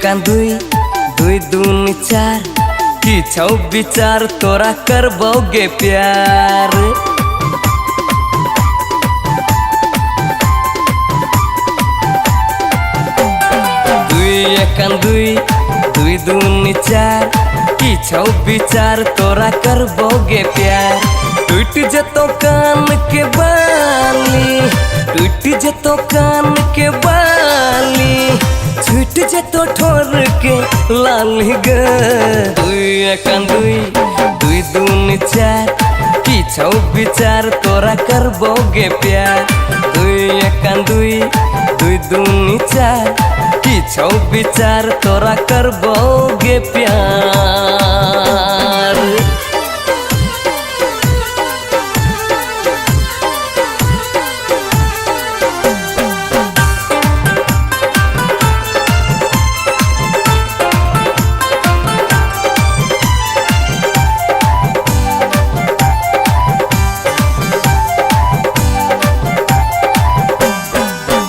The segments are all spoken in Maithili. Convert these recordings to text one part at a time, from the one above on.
एकान दुई, दुई दूनी चार, की छौ विचार तोरा करबौगे प्यार। दुई एकान दुई, दुई दूनी चार, की छौ विचार तोरा करबौगे प्यार। टूट जतो कान के बाली, टूट जतो कान के बाली, छूट जतो ठोर के लाली ग। दुई एकान दुई, दुई दूनी चार, की छौ विचार तोरा करबौगे प्यार। दुई एकान दुई, दुई दूनी चार, की छौ विचार तोरा करबौगे प्यार।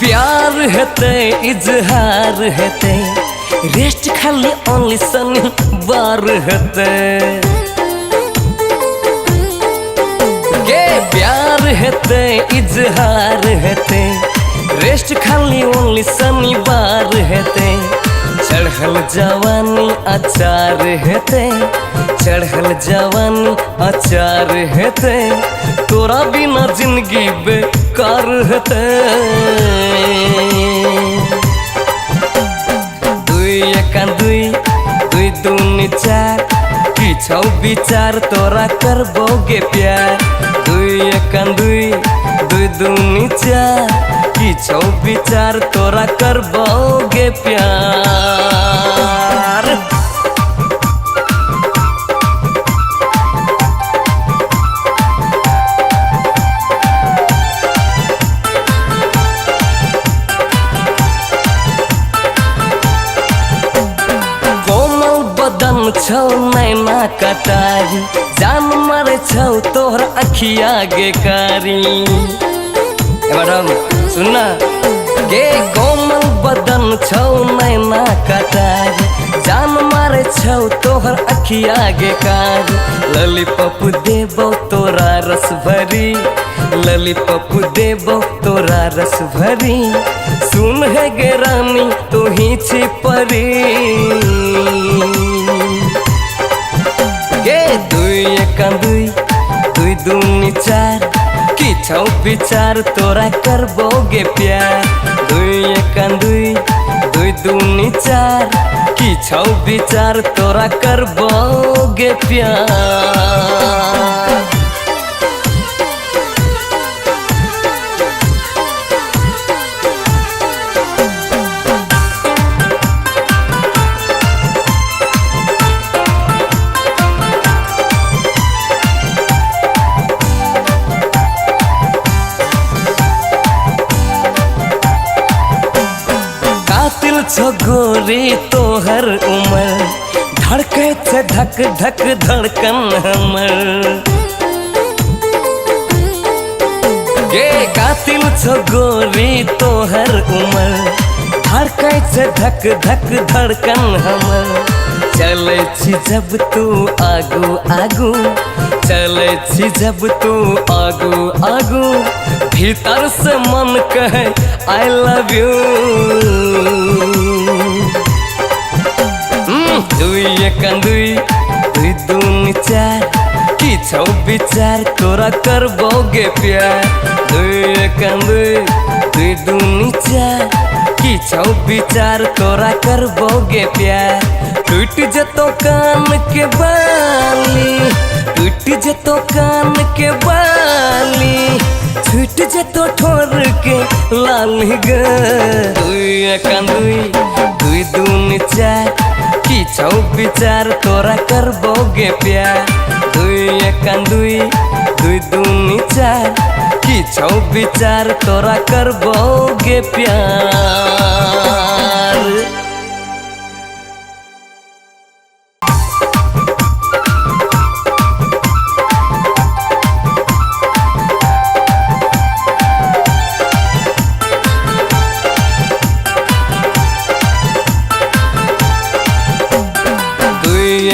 प्यार हेतै इजहार हेतै, रेस्ट खाली ओनली शनिवार हेतै। गे प्यार हेतै इजहार हेतै, रेस्ट खाली ओनली शनिवार हेतै। चढ़ल जवानी अचार हेतै, चढ़ल जवानी अचार हेतै, तोरा बिना जिंदगी बेकार हेतै। दुई एकान दुई, दुई दूनी चार, की छौ विचार तोरा करबौगे प्यार। दुई एकान दुई, दुई दूनी चार, की छौ विचार तोरा करबौगे प्यार। कोमल बदन छौ नैना कटारी, जान मारे छौ तोहर अखिया गे कारी। मैडम सुनना गे, कोमल बदन छौ नैना कटारी, जान मारे छौ तोहर अखिया गे कारी। लॉलीपॉप देबौ तोरा रस भरी, लॉलीपॉप देबौ तोरा रस भरी, सुन हे गे रानी तू ही छी परी। गे दुई एकान दुई, दुई दूनी चार, की छौ विचार तोरा करबौगे प्यार। दुई एकान दुई, दुई दूनी चार, की छौ विचार तोरा करबौगे प्यार। कातिल छौ गोरी तोहर उमर, धड़कै छै धक धक धड़कन हमर। गे कातिल छौ गोरी तोहर उमर, धड़कै छै धक धक धड़कन हमर। चलै छी जब तू आगू आगू, चलै छी जब तू आगू आगू, भीतर से मन कहे I love you. दुई एकान दुई, दुई दूनी चार, की छौ विचार तोरा करबौगे प्यार। दुई एकान दुई, दुई दूनी चार, की छौ विचार तोरा करबौगे प्यार। टूट जतो कान के बाली, टूट जतो कान के बाली, छूट जतो ठोर के लाली ग। दुई एकान दुई, दुई दूनी चार, की छौ विचार तोरा करबौगे प्यार। दुई एकान दुई, दुई दूनी चार, की छौ विचार तोरा करबौगे प्यार।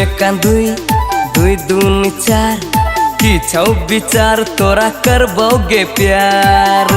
एका दुई, दुई दूनी चार, की छौ विचार तोरा करबौगे प्यार।